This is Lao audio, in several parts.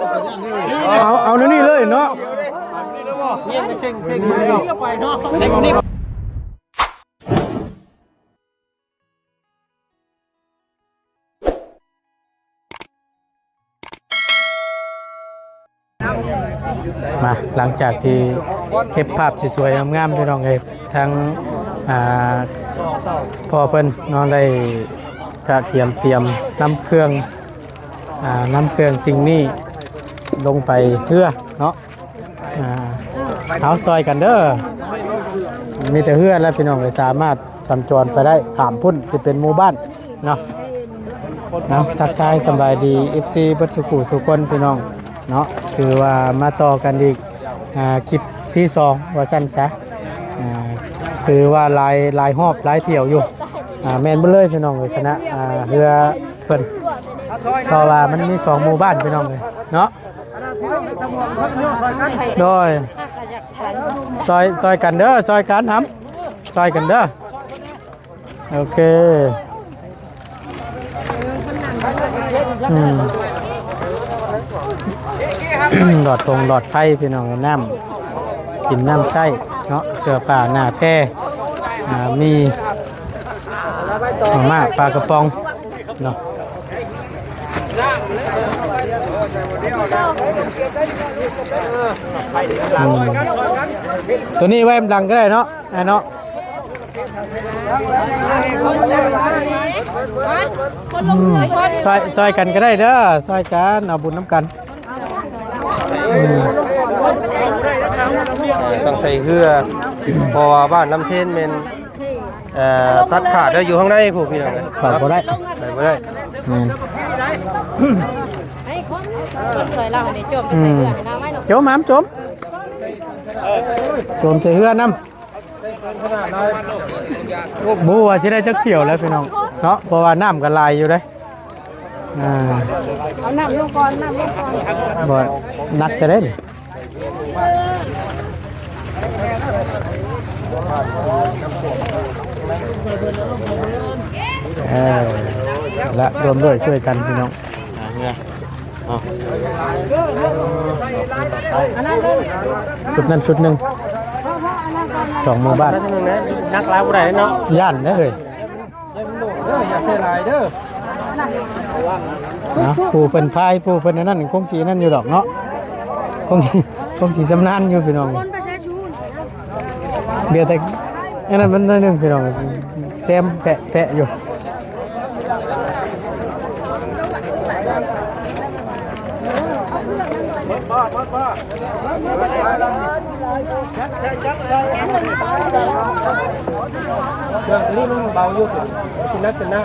ເອົາ ເອົາແນວນີ້ເລີຍເນາະ. ມາ ຫຼັງຈາກທີ່ເກັບພາບສວຍໆງາມໆ ພີ່ນ້ອງເອີຍ ທາງ ອ່າ ພໍ່ເພິ່ນເນາະ ໄດ້ກະກຽມຕຽມນຳເຄື່ອງ ອ່າ ນຳເຄື່ອງສິ່ງນີ້ລົງໄປເຮືອເນາະ. ອ່າ ເຮົາຊ່ອຍກັນເດີ ມີແຕ່ເຮືອແຫຼະພີ່ນ້ອງເອີຍ ສາມາດສັນຈອນໄປໄດ້ ຂ້າມພຸ້ນຈະເປັນໝູ່ບ້ານເນາະ. ເອົາ ທັກທາຍສະບາຍດີ ເອັຟຊີ ເບິດສູ່ຜູ້ສູ່ຄົນພີ່ນ້ອງເນາະ ຖືວ່າມາຕໍ່ກັນອີກ ອ່າ ຄລິບທີສອງວ່າຊັ້ນຊະ ອ່າ ຖືວ່າຫຼາຍ ຫຼາຍຮອບຫຼາຍຖ້ຽວຢູ່ ອ່າ ແມ່ນເບິດເລີຍພີ່ນ້ອງເອີຍ ຄະນະ ອ່າ ເຮືອເພິ່ນ ເພາະວ່າມັນມີສອງໝູ່ບ້ານພີ່ນ້ອງເອີຍເນາະ. ໂດຍ ຊ່ອຍ ຊ່ອຍກັນເດີ ຊ່ອຍກັນຫຳ ຊ່ອຍກັນເດີ. ໂອເຄ ອືມ ຫຼອດຟົງຫຼອດໄຟພີ່ນ້ອງເອີຍ ນ້ຳກິນນ້ຳໃຊ້ເນາະ ເສື້ອຜ້າໜ້າແພ ອ່າ ມີມາມ່າ ປາກະປ໋ອງເນາະ. ອືມ ໂຕນີ້ໄວ້ນຳຫຼັງກໍໄດ້ເນາະ ອ້າຍເນາະ. ອືມ ຊ່ອຍ ຊ່ອຍກັນກໍໄດ້ເດີ ຊ່ອຍກັນເອົາບຸນນຳກັນ. ອືມ ຕ້ອງໃສ່ເຮືອ ເພາະວ່າບ້ານນ້ຳເທນແມ່ນ ເອີ ຕັດຂາດແລ້ວ ຢູ່ຂ້າງໃນພຸ້ນພີ່ນ້ອງເອີຍ ຂາດບໍ່ໄດ້ ຂາດບໍ່ໄດ້ ແມ່ນ. ຈົມ ຫ້າມຈົມ ຈົມໃສ່ເຮືອນຳ. ບໍ່ຮູ້ວ່າຊິໄດ້ຈັກຖ້ຽວແລ້ວພີ່ນ້ອງເນາະ ເພາະວ່ານ້ຳກໍຫຼາຍຢູ່ເດ້. ອ່າ ເອົານ້ຳລົງກ່ອນ ນ້ຳລົງກ່ອນ. ບໍ່ ໜັກແຕ່ໃດນີ້. ເອີ ລະ ຮ່ວມດ້ວຍຊ່ວຍກັນພີ່ນ້ອງ. ອ່າ ເຮືອ ເອົາ ຊຸດນັ້ນຊຸດໜຶ່ງ ສອງໝູ່ບ້ານ. ໜັກຫຼາຍບໍ່ໄດ້ເນາະ ຢ້ານເດ້ເຮີ້ຍ. ເນາະ ຜູ້ເພິ່ນພາຍ ຜູ້ເພິ່ນອັນນັ້ນ ຄົງຊິອັນນັ້ນຢູ່ດອກເນາະ ຄົງ ຄົງຊິຊຳນານຢູ່ພີ່ນ້ອງ. ເຫຼືອແຕ່ອັນນັ້ນມັນໜ້ອຍໜຶ່ງພີ່ນ້ອງ ແຊມແປະໆຢູ່. ເຄື່ອງຕົວນີ້ມັນເບົາຢູ່ ຊິໜັກແຕ່ນ້ຳ.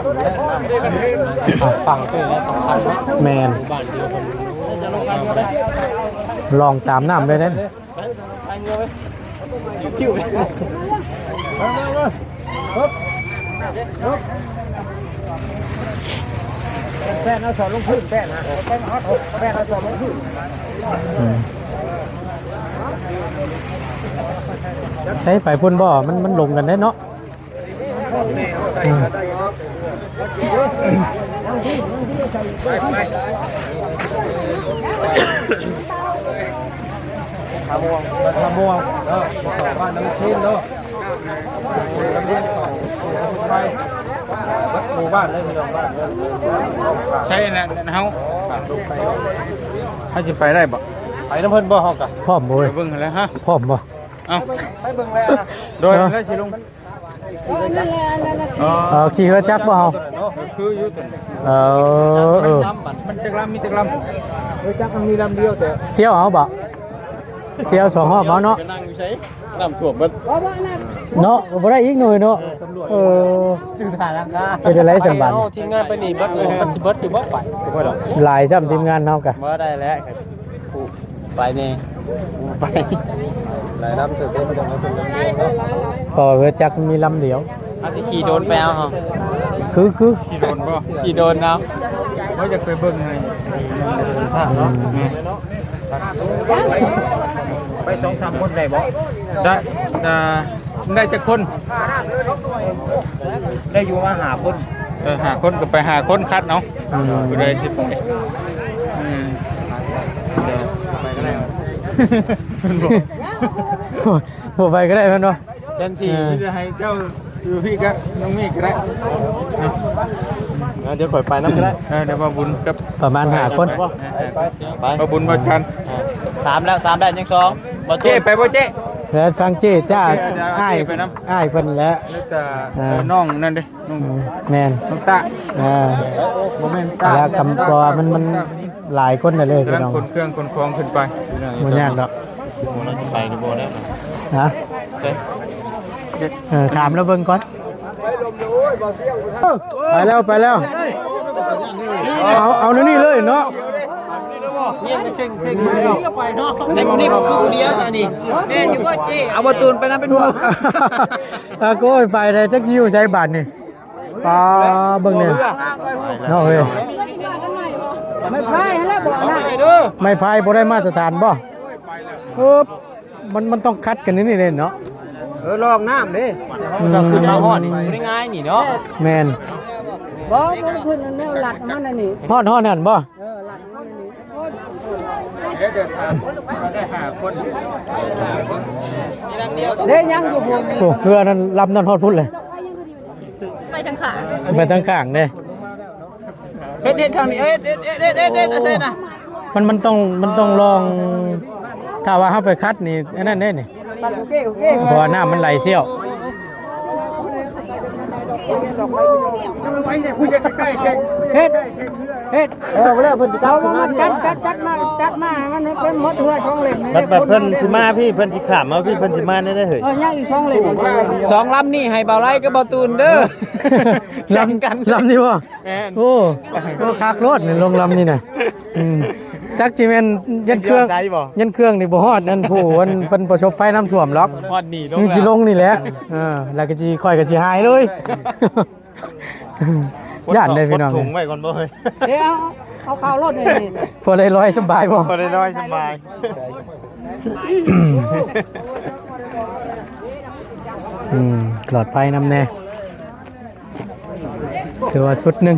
ຝັ່ງຕົວນີ້ສຳຄັນເນາະ. ແມ່ນ ບ້ານດຽວກັນ ລ່ອງຕາມນ້ຳໄດ້ເດ້. ແປ້ນເອົາສອດລົງພື້ນ ແປ້ນນະ ແປ້ນເອົາສອດລົງພື້ນ. ອືມ ໃຊ້ໄປພຸ້ນບໍ່ ມັນ ມັນລົງກັນໄດ້ເນາະ. ອືມ ທ່າມ່ວງ ທ່າມ່ວງເນາະ ບ້ານນ້ຳເຄັມເນາະ. ໝູ່ບ້ານເລີຍ ໝູ່ບ້ານເລີຍ. ໃຊ່ແຫຼະ ເຮົາ ເຮົາຊິໄປໄດ້ບໍ່? ໄປນຳເພິ່ນບໍ່ ເຮົາກະ ພ້ອມບໍ່ເວີ້ຍ? ໄປເບິ່ງຫັ້ນແຫຼະ ຮະ ພ້ອມບໍ່? ເອົ້າ ໄປເບິ່ງແລ້ວ ໂດຍ ເອີ ແລ້ວຊິລົງ. ອໍ ເອີ ຂີ່ເຮືອຈັກບໍ່ເຮົາ? ເອີ ຄືຢູ່ຕົວນີ້ ເອີ ເອີ ມັນຈັກລຳ ມີຈັກລຳ? ເຮືອຈັກມັນມີລຳດຽວແຕ່ ທ່ຽວເອົາບໍ່? ທ່ຽວສອງຮອບເອົາເນາະ. ໄປນັ່ງຢູ່ໃສ? ນ້ຳຖ້ວມເບິດເນາະ ບໍ່ໄດ້ອີກໜ່ວຍເນາະ. ເອີ ເຮັດຈັ່ງໃດຊັ້ນບາດນີ້? ທີມງານໄປນີ້ເບິດເລີຍ ມັນຊິເບິດຢູ່ບໍ່ໄປ? ຫຼາຍຊ້ຳທີມງານເຮົາກະ ບໍ່ໄດ້ແລ້ວ ໄປແດ່ ໄປ ຫຼາຍລຳເຕີບເດ້ ເພາະວ່າເຮືອຈັກມີລຳດຽວ. ເຮົາຊິຂີ່ໂດຣນໄປເອົາເຮົາ ຄື ຄື ຂີ່ໂດຣນບໍ່? ຂີ່ໂດຣນເອົາ ເຮົາຢາກໄປເບິ່ງໃຫ້ ອືມ ໄປສອງສາມຄົນໄດ້ບໍ່? ໄດ້ ອ່າ ໄດ້ຈັກຄົນ? ໄດ້ຢູ່ວ່າຫ້າຄົນ. ເອີ ຫ້າຄົນກໍໄປຫ້າຄົນຄັດເອົາ ອືມ ຜູ້ໃດຊິໄປ. ອືມ ບໍ່ໄປກໍໄດ້ແມ່ນບໍ່? ແທນທີ່ ເອີ ຈະໃຫ້ເຈົ້າຢູ່ພີ້ກັບນ້ອງເມກກໍໄດ້. ອ່າ ດຽວຂ້ອຍໄປນຳກໍໄດ້. ເອີ ດຽວບ່າວບຸນກັບ ປະມານຫ້າຄົນ ໄປ ບ່າວບຸນ ບ່າວຈັນ. ສາມແລ້ວ ສາມແລ້ວ ຍັງສອງ. ເຈ້ໄປບໍ່ເຈ້? ແລ້ວທາງເຈ້ຈ້າ ເຈົ້າ ອ້າຍ ເຈົ້າໄປນຳ ອ້າຍເພິ່ນແຫຼະ ແລ້ວກໍ ອ່າ ເອີ ນ້ອງນັ້ນເດ້ ນ້ອງ ອືມ ແມ່ນ ນ້ອງຕາ ເອີ ບໍ່ແມ່ນຕາ ແລ້ວຄຳ ເພາະວ່າມັນ ມັນຫຼາຍຄົນເລີຍ ກຳລັງ ພີ່ນ້ອງ ຂົນເຄື່ອງຂົນຂອງຂຶ້ນໄປ ບໍ່ຍາກດອກ. ບໍ່ ເຮົາຈະໄປຫຼືບໍ່ໄດ້ ຮະ? ເອີ ຖາມລາວເບິ່ງກ່ອນ. ໄປແລ້ວ ໄປແລ້ວ. ເອົາ ເອົາແນວນີ້ເລີຍເນາະ. ແມ່ນຢູ່ບໍ່ເຈ້? ເອົາບໍ່ຕູນໄປນຳເປັນຫົວ. ອາ ໂອ້ຍ ໄປແລ້ວ ຈັກຊິຢູ່ໃສບາດນີ້. ປາ ເບິ່ງແດ່ເນາະເຮີ້ຍ. ໄມ້ພາຍຫັ້ນແຫຼະບໍ່ນະ? ໄມ້ພາຍບໍ່ໄດ້ມາດຕະຖານບໍ່? ເອີ ມັນ ມັນຕ້ອງຂັດກັນນີ້ເດ້ເນາະ. ເອີ ລອງນ້ຳເດ້. ອືມ ເຂົາຂຶ້ນມາຮອດນີ້ບໍ່ໄດ້ງ່າຍນີ້ເນາະ. ແມ່ນ. ບໍ່ ມັນຂຶ້ນແນວລັດມັນອັນນີ້. ຮອດ ຮອດຫັ້ນບໍ່? ເອີ ຫຼັງມັນນີ້ ເດີ ເດີນທາງໄດ້ຫ້າຄົນ ເດ້ ຍັງຢູ່ພຸ້ນ. ໂອ້ ເຮືອນັ້ນ ລຳນັ້ນຮອດພຸ້ນເລີຍ. ໄປທາງຂ້າງ ໄປທາງຂ້າງເດ້. ເຮັດ ເຮັດທາງນີ້ ເຮັດ ເຮັດ ເຮັດ ເຮັດ ເຮັດ ເຮັດ ເຮັດ ເຮັດ ເຮັດ ເຮັດນະ. ມັນ ມັນຕ້ອງ ມັນຕ້ອງລອງ ຖ້າວ່າເຮົາໄປຂັດນີ້ ອັນນັ້ນເດ້ນີ້. ໂອເຄ ໂອເຄ ເພາະວ່ານ້ຳມັນໄຫຼສ່ຽວ. ເຮັດ ເຮັດ ເອີ ເວລາເພິ່ນຊິກັບຂຶ້ນມາ ຈັດ ຈັດ ຈັດມາ ຈັດມາໃຫ້ມັນເປັນໝົດເຮືອສອງເຫຼັ້ມນີ້. ບັດ ບັດເພິ່ນຊິມາພີ້ ເພິ່ນຊິຂ້າມມາພີ້ ເພິ່ນຊິມາແນວໃດເຮີ້ຍ? ເອີ ຍັງອີກສອງເຫຼັ້ມ ສອງລຳນີ້ໃຫ້ບ່າວໄລກັບບ່າວຕູນເດີ. ລຳ ລຳນີ້ບໍ່? ແມ່ນ. ໂອ້ ໂອ້ ຄັກໂລດນີ້ ລົງລຳນີ້ນະ. ອືມ ຈັກຊິແມ່ນຢັນເຄື່ອງ ຢັນເຄື່ອງນີ້ບໍ່ຮອດອັນຜູ້ອັນເພິ່ນປະສົບໄພນ້ຳຖ້ວມດອກ. ຮອດນີ້ ອືມ ຊິລົງນີ້ແຫຼະ. ເອີ ແລ້ວກໍຊິ ຂ້ອຍກໍຊິຫາຍເລີຍ. ຢ້ານເດ້ພີ່ນ້ອງ. ກອດຖົງໄວ້ກ່ອນບໍ່ເຮີ້ຍ? ເອີ ເອົາ ເອົາເຂົ້າລົດນີ້ ພໍໄດ້ລອຍສະບາຍບໍ່? ພໍໄດ້ລອຍສະບາຍ. ອືມ ປອດໄພນຳແດ່. ຖືວ່າຊຸດໜຶ່ງ.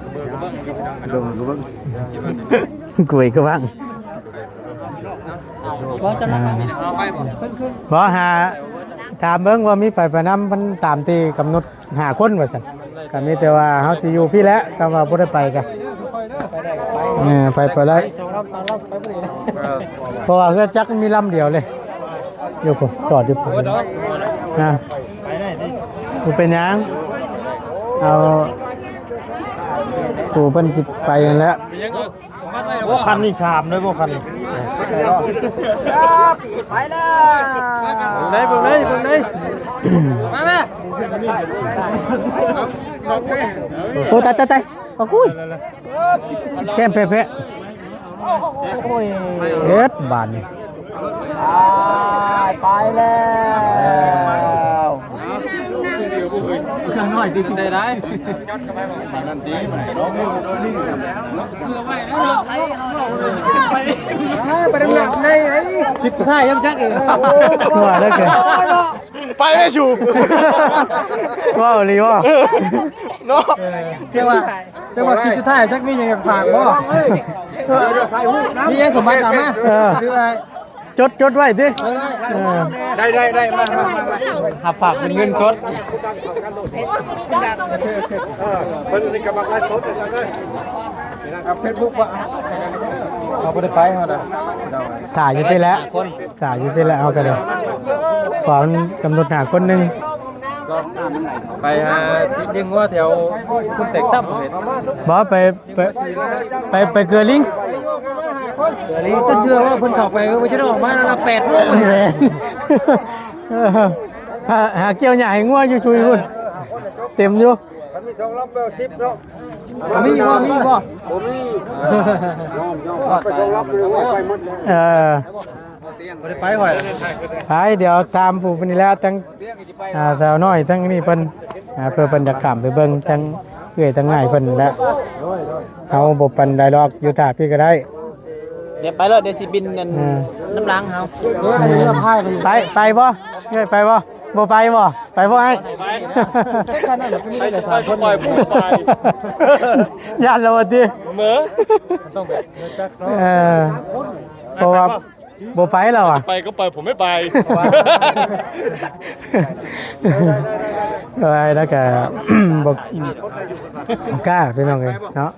ອືມ ເບິ່ງ ເບິ່ງ ເບິ່ງ ກຸຍກະບັງ. ບໍ່ ຫາຖາມເບິ່ງວ່າມີໃຜໄປນຳ ມັນຕາມທີ່ກຳນົດ ຫ້າຄົນວ່າຊັ້ນ. ກໍມີແຕ່ວ່າເຮົາຊິຢູ່ພີ້ແຫຼະ ຖ້າວ່າບໍ່ໄດ້ໄປກະ ເອີ ໄປ ໄປໄດ້ ເພາະວ່າເຮືອຈັກມີລຳດຽວເລີຍ ຢູ່ພຸ້ນ ຈອດຢູ່ພຸ້ນ. ນະ ບໍ່ເປັນຫຍັງ ເອົາ ຜູ້ເພິ່ນຊິໄປຫັ້ນແຫຼະ. ໂອ້ ຄັນນີ້ສາມເລີຍບໍ່ ຄັນນີ້? ໄປແລ້ວ ໄດ້ເບິ່ງໄດ້ ເບິ່ງໄດ້ ມາແມ່. ໂອ້ ຕາຍ ຕາຍ ຕາຍ ໂອ້ຍ ແຊມແພ້ໆ. ໂອ້ຍ ເຮັດບາດນີ້ ຕາຍ ໄປແລ້ວ. ເຄື່ອງນ້ອຍຕິ ໄດ້ ໄດ້ ໄປນຳໜັກໃນໄອ້ ຄລິບສຸດທ້າຍຍັງຈັກເອງ ວ່າແລ້ວເກີນ ໄປແລ້ວສູ ເວົ້າອີ່ຫຼີບໍ່ ເນາະ. ເອີ ແຕ່ວ່າ ແຕ່ວ່າຄລິບສຸດທ້າຍຈັກມີຫຍັງຢາກຝາກບໍ່? ເອີ ມີຫຍັງສົມບັດເອົາມາ ເອີ ຄືວ່າ ຈົດ ຈົດໄວ້ຕິ ເອີ ໄດ້ ໄດ້ ໄດ້ ມາ ມາ ມາ ມາ ຮັບຝາກເປັນເງິນສົດ. ເອີ ເພິ່ນນີ້ກໍມັກໄລຟ໌ສົດຄືກັນເລີຍ ກັບເຟສບຸກວ່າ ເຮົາບໍ່ໄດ້ໄປເຮົານະ ຖ້າຢູ່ພີ້ແຫຼະ ຖ້າຢູ່ພີ້ແຫຼະ ເຮົາກໍໄດ້ ເພາະມັນກຳນົດຫ້າຄົນໜຶ່ງ ໄປຫາລ້ຽງງົວແຖວຄຸນແຕກຕັ້ມເຫັນ ບໍ່ ໄປ ໄປ ໄປ ໄປເກືອລິງ ເກືອລິງ ຈະເຊື່ອວ່າເພິ່ນເຂົ້າໄປ ເອີ ເພິ່ນຈະໄດ້ອອກມາລະແປດໂມງນີ້ແຫຼະ. ເອີ ຫາ ຫາກ່ຽວຫຍ້າໃຫ້ງົວຢູ່ຊຸຍພຸ້ນ ເຕັມຢູ່. ຄັນມີສອງລຳແປດສິບເນາະ ມີບໍ່ ມີບໍ່? ບໍ່ມີ ຍອມ ຍອມ ໄປສອງລຳເລີຍ ໄປໝົດເລີຍ. ເອີ ບໍ່ໄດ້ໄປຂ້ອຍ ໄປ ດຽວຖາມຜູ້ນີ້ແຫຼະ ທັງ ອ່າ ສາວນ້ອຍ ທັງນີ້ເພິ່ນ ອ່າ ເພື່ອເພິ່ນຢາກຂ້າມໄປເບິ່ງ ທັງເອື້ອຍ ທັງອ້າຍເພິ່ນແຫຼະ. ເຮົາບໍ່ປານໃດດອກ ຢູ່ຖ້າພີ້ກໍໄດ້ ດຽວໄປເລີຍ ດຽວຊິບິນນັ້ນ ເອີ ນຳຫຼັງເຮົາ ເອີ ໄປ ໄປບໍ່? ເອື້ອຍ ໄປບໍ່? ບໍ່ໄປບໍ່? ໄປບໍ່ອ້າຍ? ໄປ ໃຜຈະໄປກໍໄປ ຜູ້ໄປ ຢ້ານແລ້ວວ່າຕິ ເໝີ ເອີ ເພາະວ່າ ບໍ່ໄປແລ້ວອະ ໄປກໍໄປ ຜົມໄມ່ໄປ ໄປແລ້ວກະ ບໍ່ ບໍ່ກ້າ ພີ່ນ້ອງເອີຍເນາະ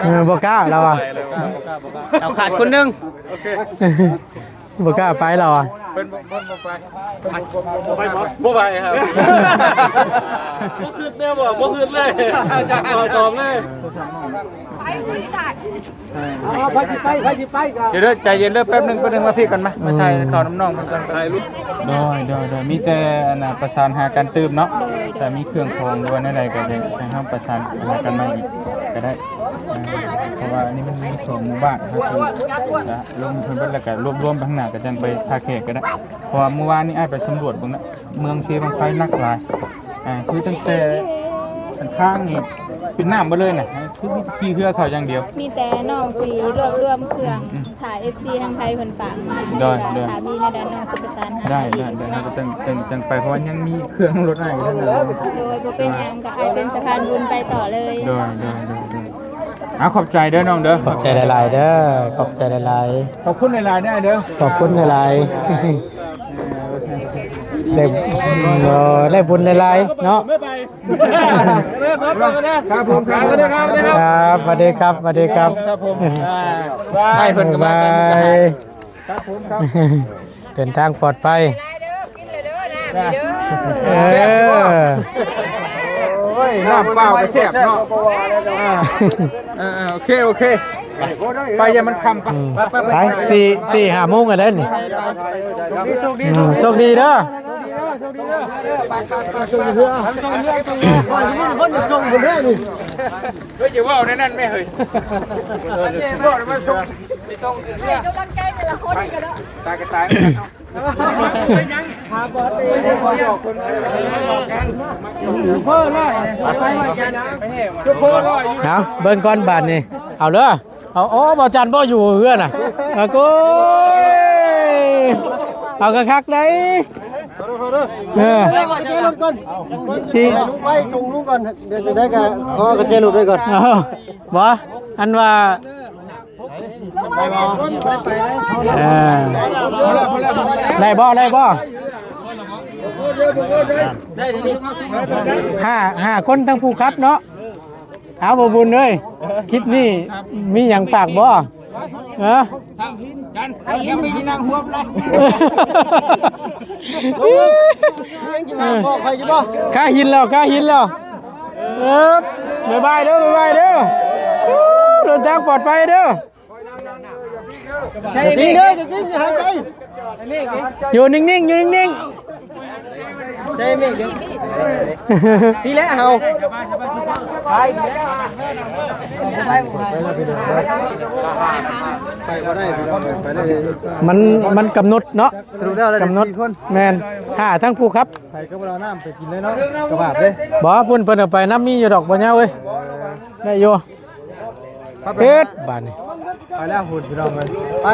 ເອີ ບໍ່ກ້າແລ້ວອະ ເອົາຂາດຄົນໜຶ່ງ ບໍ່ກ້າໄປແລ້ວອະ ເພິ່ນບໍ່ ເພິ່ນບໍ່ໄປ ບໍ່ໄປບໍ່? ບໍ່ໄປຄັບ ບໍ່ຄຶດແນວບໍ່ ບໍ່ຄຶດເລີຍ ຢາກຕອບຕອບເລີຍ ເອົາ ໃຜຊິໄປ ໃຜຊິໄປກໍ ດຽວເດີ ໃຈເຢັນເດີ ແປັບໜຶ່ງ ແປັບໜຶ່ງ ມາພີ້ກ່ອນ ມາ ມາຖ່າຍ ຖ່າຍ ຂໍນຳນ້ອງເພິ່ນກ່ອນ ຖ່າຍຮູບ ໂດຍ ໂດຍ ໂດຍ ມີແຕ່ອັນນ່າ ປະສານຫາກັນຕື່ມເນາະ ໂດຍ ແຕ່ມີເຄື່ອງຂອງ ຫຼືວ່າແນວໃດກໍໄດ້ ໃຫ້ເຮົາປະສານຫາກັນມາອີກກໍໄດ້ ເພາະວ່າອັນນີ້ມັນມີສອງໝູ່ບ້ານ ເຮົາຊິ ລະລົງເພິ່ນເບິດ ແລ້ວກໍລວບລວມໄປຂ້າງໜ້າ ກໍຈັ່ງໄປທ່າແຂກກໍໄດ້ ເພາະວ່າມື້ວານນີ້ອ້າຍໄປສຳຫຼວດເບິ່ງແລ້ວ ເມືອງເຊບັ້ງໄຟໜັກຫຼາຍ ອ່າ ຄືຕັ້ງແຕ່ທາງນີ້ເປັນນ້ຳເບິດເລີຍນະ ຄືມີແຕ່ຂີ່ເຮືອເຂົ້າຢ່າງດຽວ ມີແຕ່ນ້ອງຊິລວບລວມເຄື່ອງ ອືມ ຖ້າເອັຟຊີທາງໄທເພິ່ນຝາກມາ ໂດຍ ໂດຍ ຖ້າມີແນວໃດນ້ອງຊິປະສານຫາ ໄດ້ ໄດ້ ໄດ້ ເຮົາກໍຈັ່ງ ຈັ່ງ ຈັ່ງໄປ ເພາະວ່າຍັງມີເຄື່ອງລົດອ້າຍຢູ່ທາງນັ້ນ ໂດຍ ບໍ່ເປັນຫຍັງ ກໍອ້າຍເປັນສະພານບຸນໄປຕໍ່ເລີຍ ໂດຍ ໂດຍ ໂດຍ ໂດຍ ເອົາ ຂອບໃຈເດີນ້ອງເດີ ຂອບໃຈຫຼາຍໆເດີ ຂອບໃຈຫຼາຍໆ ຂອບຄຸນຫຼາຍໆເດີອ້າຍເດີ ຂອບຄຸນຫຼາຍໆ ໄດ້ ເອີ ໄດ້ບຸນຫຼາຍໆເນາະ ຄັບ ສະຫວັດດີຄັບ ສະຫວັດດີຄັບ ຄັບ ສະຫວັດດີຄັບ ບາຍບາຍ ຄັບ ເດີນທາງປອດໄພ ເອີ ໂອ້ຍ ນ້ຳເປົ່າກໍແຊບເນາະ ອ່າ ເອີໆ ໂອເຄ ໂອເຄ ໄປ ໄປ ຢ່າມັນຄ່ຳ ໄປ ອືມ ໄປ ໄປ ໄປ ໄປ ສີ່ ສີ່ຫ້າໂມງແລ້ວນີ້ ໂຊກດີ ໂຊກດີ ອືມ ໂຊກດີເດີເອົາເບິ່ງກ່ອນບາດນີ້ ເອົາເດີ ເອົາ ໂອ້ ບໍ່ຈັນບໍ່ຢູ່ເຮືອນນະ ເອົາໂກຍ ເອົາຄັກໆໄດ໋ ເອີ ຊິ ໄປ ສົ່ງລຸງກ່ອນ ດຽວຈະໄດ້ກະຂໍກະແຈລົດໄວ້ກ່ອນ ເອົາ ບໍ່ ອັນວ່າ ເອີ ໄດ້ບໍ່ ໄດ້ບໍ່ ຫ້າ ຫ້າຄົນທັງຜູ້ຂັບເນາະ ເອົາ ບໍ່ບຸນເອີຍ ຄລິບນີ້ມີຫຍັງຝາກບໍ່? ຮະ? ຈັນ ຍັງມີນາງຮວມລະ ຍັງຊິມາບອກຂ້ອຍຢູ່ບໍ່? ຄາຫີນແລ້ວ ຄາຫີນແລ້ວ ເອີ ບາຍບາຍເດີ ບາຍບາຍເດີ ເດີນທາງປອດໄພເດີ. ຢ່າຕີເດີ ຢ່າຕີ ຢ່າຫາຍໃຈ ຢູ່ນິ່ມໆ ຢູ່ນິ່ມໆ ໃຈເມກເດີ ຕີແຫຼະເຮົາ ໄປ ໄປບໍ່ໄດ້ ໄປໄດ້ ມັນ ມັນກຳນົດເນາະ ສະຫຼຸບແລ້ວໄດ້ ກຳນົດ ສີ່ຄົນ ແມ່ນ ຫ້າ ທັງຜູ້ຂັບ ໃຜກໍບໍ່ໄດ້ເອົານ້ຳໄປກິນເລີຍເນາະ ກະບາບເດ້ ບໍ່ ພຸ້ນເພິ່ນເອົາໄປນຳ ມີຢູ່ດອກ ບໍ່ຍາວເອີຍ ໄດ້ຢູ່. ເຮັດບາດນີ້ ໄປແລ້ວພຸ້ນພີ່ນ້ອງເອີຍ ໄ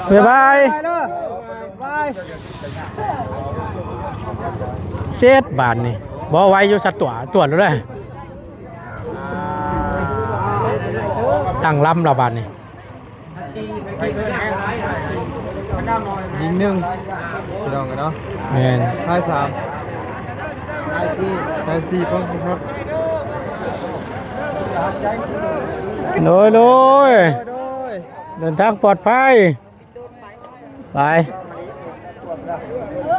ປ ບາຍບາຍ ບາຍ ເຈັດບາດນີ້ ບໍ່ໄວຢູ່ ສັດຕົວະ ຕົວະໂລດເດີ ຕັ້ງລຳແລ້ວບາດນີ້. ຍິງໜຶ່ງ ພີ່ນ້ອງເນາະ ແມ່ນ ທ້າຍສາມ ທ້າຍສີ່ ທ້າຍສີ່ ປ້ອງກັນຄັບ ໂດຍ ໂດຍ ໂດຍ ເດີນທາງປອດໄພ ໄປ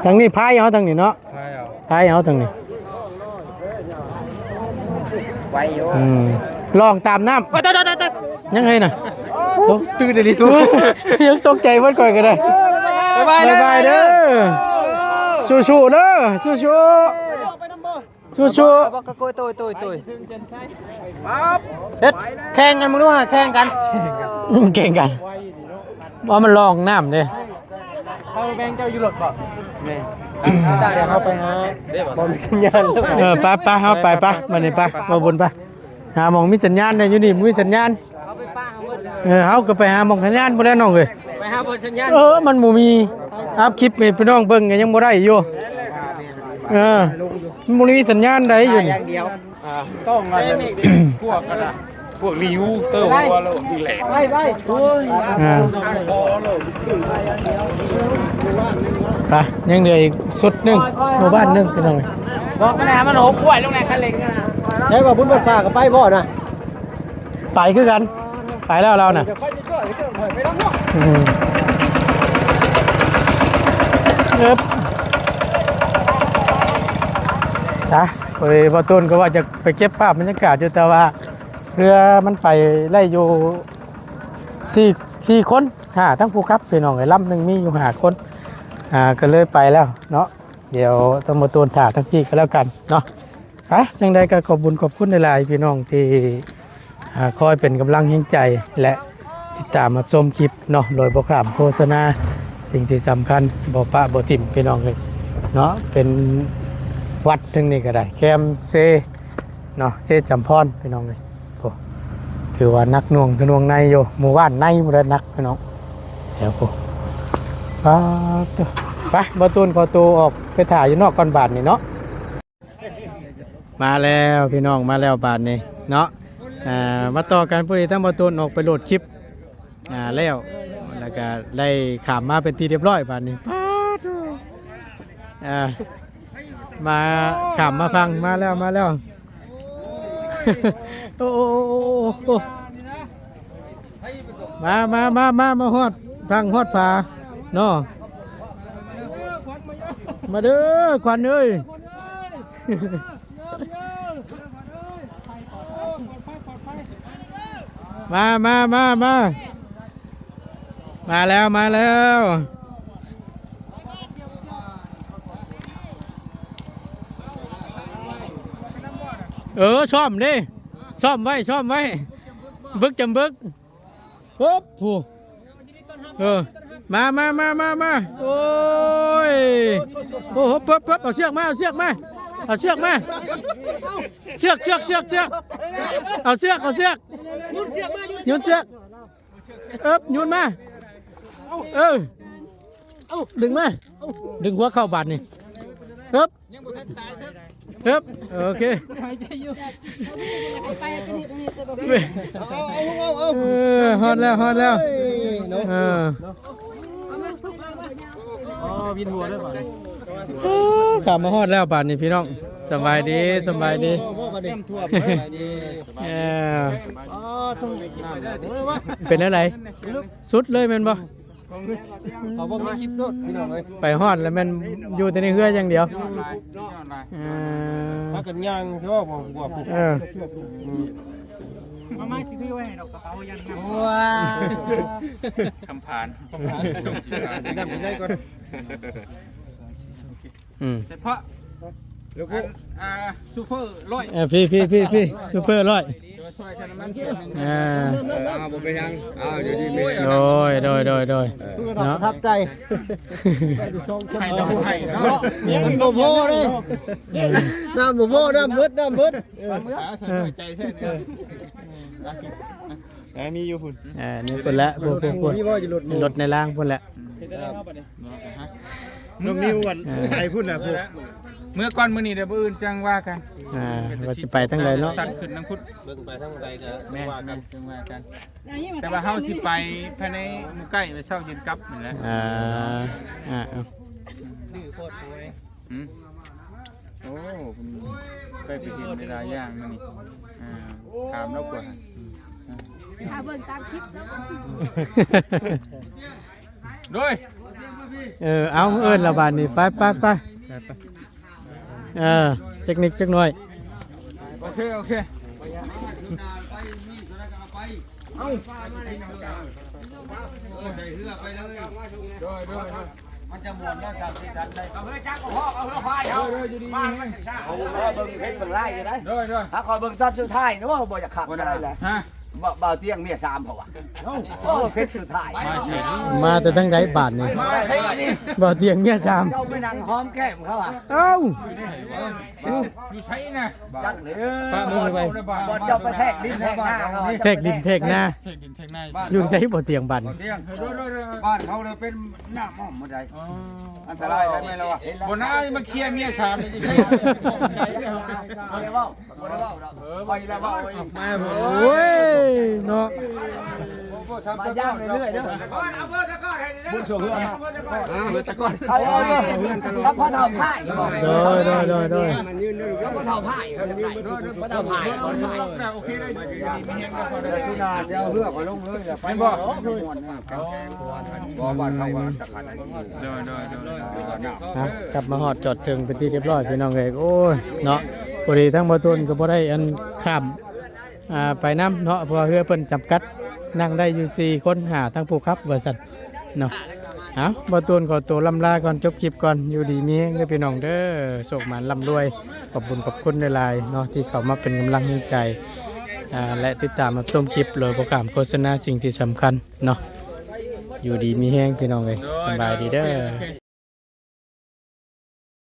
ທາງນີ້ພາຍເອົາ ທາງນີ້ເນາະ ພາຍເອົາ ພາຍເອົາ ທາງນີ້ ໄວຢູ່ ອືມ ລ່ອງຕາມນ້ຳ ໂອ້ຍ ຕາຍ ຕາຍ ຕາຍ ຕາຍ ຍັງໄງນະ ໂອ້ ຕື່ນອີ່ຫຼີສູ ຍັງຕົກໃຈເບິດຂ້ອຍກໍໄດ້ ບາຍບາຍ ບາຍບາຍເດີ ເດີ ສູ້ໆເດີ ສູ້ໆ ສູ້ໆ ໂຕຍ ໂຕຍ ໂຕຍ ໂຕຍ ເຮັດແຂ່ງກັນ ມຶງດູຫາ ແຂ່ງກັນ ແຂ່ງກັນ ວ່າມັນລ່ອງນ້ຳເດ້ ເຮົາແບ່ງເຈົ້າຢູ່ລົດບໍ່? ແມ່ນ ດຽວເຮົາໄປຫາ ບໍ່ມີສັນຍານ ເອີ ໄປ ໄປ ເຮົາໄປ ໄປ ບາດນີ້ໄປ ບໍ່ບຸນໄປ ຫາໝ່ອງມີສັນຍານແດ່ ຢູ່ນີ້ບໍ່ມີສັນຍານ ເອີ ເຮົາກໍໄປຫາໝ່ອງສັນຍານພຸ້ນແຫຼະນ້ອງເອີຍ ໄປຫາບ່ອນສັນຍານ ເອີ ມັນບໍ່ມີ ອັບຄລິບໃຫ້ພີ່ນ້ອງເບິ່ງກໍຍັງບໍ່ໄດ້ຢູ່ ເອີ ມັນບໍ່ມີສັນຍານໃດຢູ່ນີ້ ຢ່າງດຽວ ອ່າ ຕ້ອງອັນນັ້ນ ພວກອັນນັ້ນ ພວກຣີວເຕີ ໄປ ວ່າແລ້ວມີແຫຼະ ໄປ ໄປ ໂອ້ຍ ອ່າ ໄປ ຍັງເຫຼືອອີກຊຸດໜຶ່ງ ໝູ່ບ້ານໜຶ່ງ ພີ່ນ້ອງ ບອກມາແດ່ ມັນຫົກຫ້ວຍລົງແດ່ ຄັນເລັ່ງນະ ໃຊ້ວ່າບຸນວັດປ່າກໍໄປບໍ່ນະ? ໄປຄືກັນ ໄປແລ້ວລາວນະ ອືມ ເອີບ ນະ ພໍດີບ່າວຕູນກໍວ່າຈະໄປເກັບພາບບັນຍາກາດຢູ່ ແຕ່ວ່າເຮືອມັນໄປໄດ້ຢູ່ສີ່ ສີ່ຄົນ ຫາທັງຜູ້ຂັບ ພີ່ນ້ອງເອີຍ ລຳໜຶ່ງມີຢູ່ຫ້າຄົນ ອ່າ ກໍເລີຍໄປແລ້ວເນາະ. ດຽວຕ້ອງມາໂຕນຖ້າທາງພີ້ກໍແລ້ວກັນເນາະ. ອ່ະ ຈັ່ງໃດກໍຂອບບຸນຂອບຄຸນຫຼາຍໆ ພີ່ນ້ອງທີ່ ອ່າ ຄອຍເປັນກຳລັງແຮງໃຈ ແລະ ຕິດຕາມຮັບຊົມຄລິບເນາະ ໂດຍບໍ່ຂ້າມໂຄສະນາ. ສິ່ງທີ່ສຳຄັນ ບໍ່ປະບໍ່ຖິ້ມ ພີ່ນ້ອງເອີຍເນາະ. ເປັນວັດທາງນີ້ກໍໄດ້ ແຄມເຊເນາະ ເຊຈຳພອນ ພີ່ນ້ອງເອີຍ. ໂອ້ ຖືວ່າໜັກໜ່ວງທະນວງໃນຢູ່ ໝູ່ບ້ານໃນບໍ່ໄດ້ໜັກພີ່ນ້ອງ. ແຖວພຸ້ນ ປາດໂທ້ ໄປ ບ່າວຕູນຂໍໂຕອອກໄປຖ້າຢູ່ນອກກ່ອນບາດນີ້ເນາະ. ມາແລ້ວພີ່ນ້ອງ ມາແລ້ວບາດນີ້ເນາະ. ອ່າ ມາຕໍ່ກັນ ພໍດີທັງບ່າວຕູນອອກໄປໂຫຼດຄລິບ ອ່າ ແລ້ວ ແລ້ວກະໄດ້ຂ້າມມາເປັນທີ່ຮຽບຮ້ອຍບາດນີ້. ປາດໂທ້ ອ່າ ມາ ຂ້າມມາຝັ່ງ ມາແລ້ວ ມາແລ້ວ. ໂອ້ ໂອ້ ມາ ມາ ມາ ມາ ມາຮອດຝັ່ງຮອດຜາເນາະ. ມາເດີຂວັນເອີຍ. ມາ ມາ ມາ ມາ ມາແລ້ວ ມາແລ້ວ. ເອີ ຊ້ອມເດ້ ຊ້ອມໄວ້ ຊ້ອມໄວ້ ບຶກຈຳບຶກ. ປຶບ ຜູ້ ເອີ ມາ ມາ ມາ ມາ ມາ ໂອ້ຍ ໂອ້ໂຫ ປຶບ ປຶບ ເອົາເຊືອກມາ ເອົາເຊືອກມາ ເອົາເຊືອກມາ ເຊືອກ ເຊືອກ ເຊືອກ ເຊືອກ ເອົາເຊືອກ ເອົາເຊືອກ ໂຍນເຊືອກ ເອີບ ໂຍນມາ ເອີ ດຶງມາ ດຶງຫົວເຂົ້າບາດນີ້ ເອີບ ເອີບ ໂອເຄ ເອົາ ເອົາ ເອົາ ເອີ ຮອດແລ້ວ ຮອດແລ້ວ ເອີ ອໍ ວິນຫົວເດີບາດນີ້ ຂ້າມມາຮອດແລ້ວບາດນີ້ພີ່ນ້ອງ. ສະບາຍດີ ສະບາຍດີ ເອີ ເປັນແນວໃດ ສຸດເລີຍແມ່ນບໍ່? ເຂົາບໍ່ມີຄລິບໂລດພີ່ນ້ອງເອີຍ ໄປຮອດແລ້ວແມ່ນຢູ່ແຕ່ໃນເຮືອຢ່າງດຽວ ເອີ ພາກັນຍ່າງຊິວ່າບໍ່ ບໍ່ ເອີ ມາ ມາ ຊິຖືໄວ້ໃຫ້ດອກກະເປົາຢ່າງນັ້ນ ວ້າ ຄຳຜານ ນ້ຳກິນໄດ້ກ່ອນ. ອືມ ເພາະ ອັນ ອ່າ ຊູເຟີຮ້ອຍ ເອີ ພີ້ ພີ້ ພີ້ ຊູເຟີຮ້ອຍ ເອີ ເອົາ ບໍ່ເປັນຫຍັງ ເອົາ ຢູ່ດີມີແຮງ ໂດຍ ໂດຍ ໂດຍ ໂດຍ ເນາະ ປະທັບໃຈ ໄດ້ຢູ່ສອງຄົນ ໃຫ້ ໃຫ້ເນາະ ຍັງບໍ່ພໍເດ້ ນ້ຳບໍ່ພໍ ນ້ຳເບິດ ນ້ຳເບິດ ເອີ ໃສ່ໃຈແທ້ ເອີ ມີຢູ່ພຸ້ນ ເອີ ນີ້ພຸ້ນແຫຼະ ພຸ້ນ ພຸ້ນ ພຸ້ນ ມີບໍ່ຢູ່ລົດ ລົດໃນລາງພຸ້ນແຫຼະ ອືມ ເຮັດໄດ້ແລ້ວເນາະບັດນີ້ ນ້ອງນິວອັນ ເອີ ໄປພຸ້ນນະ ເມື່ອກ່ອນມື້ນີ້ເດີ ມື້ອື່ນຈັ່ງວ່າກັນ ອ່າ ວ່າຊິໄປທາງໃດເນາະ ສັ່ນຂຶ້ນນຳພຸ້ນ ເບິ່ງໄປທາງໃດກໍ ແມ່ນ ວ່າກັນ ຈັ່ງວ່າກັນ ແຕ່ວ່າເຮົາຊິໄປພາຍໃນມື້ໃກ້ ໄປເຊົ້າເຢັນກັບນັ້ນແຫຼະ ອ່າ ອ່າ ເອົາ ດື້ໂພດໂອຍ ຫືມ ໂອ້ ເພິ່ນເຄີຍໄປເຫັນຫຼາຍໆຢ່າງນີ້ ອ່າ ຖາມລາວກ່ອນ ຖ້າເບິ່ງຕາມຄລິບເນາະ ໂດຍ ເອີ ເອົາ ເອີ້ນລະບາດນີ້ ໄປ ໄປ ໄປ ເອີ ຈັກນິດຈັກໜ້ອຍ ໂອເຄ ໂອເຄ ເອົາ ໃສ່ເຮືອໄປເລີຍ ໂດຍ ໂດຍ ໂດຍ ມັນຈະມ່ວນເນາະ ຈາກທີ່ທ່ານໄດ້ ເອົາເຮືອຈັກບໍ່ພໍ ເອົາເຮືອພາຍເຮົາ ໂດຍ ໂດຍ ຢູ່ດີມີແຮງ ເອົາເບິ່ງເພັດເບິ່ງລາຍຢູ່ໄດ໋ ໂດຍ ໂດຍ ຖ້າຂ້ອຍເບິ່ງຕອນສຸດທ້າຍນີ້ ໂອ້ ບໍ່ຢາກຄັກປານໃດແຫຼະ ຮະ ບ່າວຕຽງເມຍສາມເພາະວ່າ ໂອ້ ເພັດສຸດທ້າຍ ມາໃສ່ ມາແຕ່ທາງໃດບາດນີ້ ມາໃສ່ນີ້ ບ່າວຕຽງເມຍສາມ ເຈົ້າໄປນັ່ງຫອມແກ້ມເຂົາຫວາ ເອົ້າ ຢູ່ໃສນະ? ຈັກເລີຍ ປະມືໄປ ບ່ອນເຈົ້າໄປແທກດິນແທກນາເຂົາ ແທກດິນແທກນາ ແທກດິນແທກນາ ຢູ່ໃສບໍ່ຕຽງບັດ ບໍ່ຕຽງ ບ້ານເຮົາເລີຍເປັນນ້ຳອ້ອມໝົດໃດ໋ ອັນຕະລາຍໄດ້ແມ່ນລະວະ ບໍ່ນາມາເຄຍເມຍສາມນີ້ ບໍ່ໄດ້ເວົ້າ ບໍ່ໄດ້ເວົ້າດອກ ເອີ ຂ້ອຍລະເວົ້າອີກ ໂອ້ຍເນາະ ມາຢ້າມເລື້ອຍໆເດີ ບຸນໂຊເຮືອ ອ່າ ເຂົາເອົາກັບພໍ່ເຖົ້າພາຍ ໂດຍ ໂດຍ ໂດຍ ໂດຍ ກັບພໍ່ເຖົ້າພາຍ ພໍ່ເຖົ້າພາຍ ໂອເຄເລີຍ ດຽວຊິໜ້າຊິເອົາເຮືອຂ້ອຍລົງເລີຍ ໄປບໍ່ ມ່ວນ ບໍ່ ບ້ານເຮົາກໍຕະຂັນ ໂດຍ ໂດຍ ໂດຍ ເອົາ ກັບມາຮອດຈອດເຖິງເປັນທີ່ຮຽບຮ້ອຍ ພີ່ນ້ອງເອີຍ ໂອ້ຍ ເນາະ ພໍດີທາງບ່າວຕູນກໍບໍ່ໄດ້ອັນຂ້າມ ອ່າ ໄປນຳເນາະ ເພາະວ່າເຮືອເພິ່ນຈຳກັດ ນັ່ງໄດ້ຢູ່ສີ່ຄົນ ຫາທັງຜູ້ຂັບວ່າຊັ້ນເນາະ ເອົາ ບ່າວຕູນຂໍໂຕລ່ຳລາກ່ອນ ຈົບຄລິບກ່ອນ ຢູ່ດີມີແຮງເດີພີ່ນ້ອງເດີ ໂຊກໝານລ່ຳລວຍ ຂອບບຸນຂອບຄຸນຫຼາຍໆເນາະ ທີ່ເຂົ້າມາເປັນກຳລັງແຮງໃຈ ອ່າ ແລະ ຕິດຕາມຮັບຊົມຄລິບໂດຍບໍ່ຂ້າມໂຄສະນາ ສິ່ງທີ່ສຳຄັນເນາະ ຢູ່ດີມີແຮງພີ່ນ້ອງເອີຍ ສະບາຍດີເດີ.